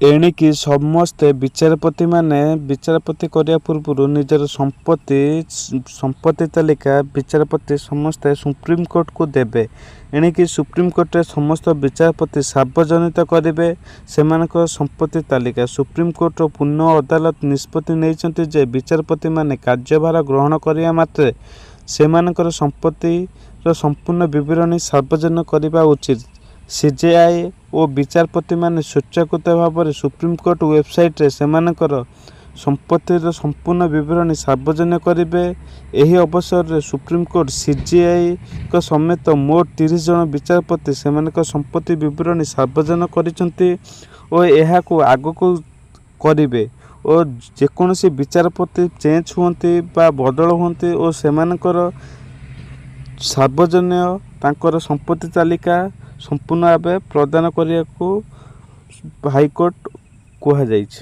ଏଣିକି ସମସ୍ତେ ବିଚାରପତିମାନେ ବିଚାରପତି କରିବା ପୂର୍ବରୁ ନିଜର ସମ୍ପତ୍ତି ତାଲିକା ବିଚାରପତି ସମସ୍ତେ ସୁପ୍ରିମକୋର୍ଟକୁ ଦେବେ। ଏଣିକି ସୁପ୍ରିମକୋର୍ଟରେ ସମସ୍ତ ବିଚାରପତି ସାର୍ବଜନୀନ କରିବେ ସେମାନଙ୍କ ସମ୍ପତ୍ତି ତାଲିକା। ସୁପ୍ରିମକୋର୍ଟର ପୂର୍ଣ୍ଣ ଅଦାଲତ ନିଷ୍ପତ୍ତି ନେଇଛନ୍ତି ଯେ ବିଚାରପତିମାନେ କାର୍ଯ୍ୟଭାର ଗ୍ରହଣ କରିବା ମାତ୍ରେ ସେମାନଙ୍କର ସମ୍ପତ୍ତିର ସମ୍ପୂର୍ଣ୍ଣ ବିବରଣୀ ସାର୍ବଜନୀନ କରିବା ଉଚିତ। ସିଜେଆଇ ଓ ବିଚାରପତିମାନେ ସ୍ୱେଚ୍ଛାକୃତ ଭାବରେ ସୁପ୍ରିମକୋର୍ଟ ୱେବସାଇଟରେ ସେମାନଙ୍କର ସମ୍ପତ୍ତିର ସମ୍ପୂର୍ଣ୍ଣ ବିବରଣୀ ସାର୍ବଜନୀନ କରିବେ। ଏହି ଅବସରରେ ସୁପ୍ରିମକୋର୍ଟ ସିଜେଆଇଙ୍କ ସମେତ ମୋଟ 30 ଜଣ ବିଚାରପତି ସେମାନଙ୍କ ସମ୍ପତ୍ତି ବିବରଣୀ ସାର୍ବଜନୀନ କରିଛନ୍ତି ଓ ଏହାକୁ ଆଗକୁ କରିବେ ଓ ଯେକୌଣସି ବିଚାରପତି ଚେଞ୍ଜ ହୁଅନ୍ତି ବା ବଦଳ ହୁଅନ୍ତି ଓ ସେମାନଙ୍କର ସାର୍ବଜନୀନ ତାଙ୍କର ସମ୍ପତ୍ତି ତାଲିକା ସମ୍ପୂର୍ଣ୍ଣ ଭାବେ ପ୍ରଦାନ କରିବାକୁ ହାଇକୋର୍ଟ କୁହାଯାଇଛି।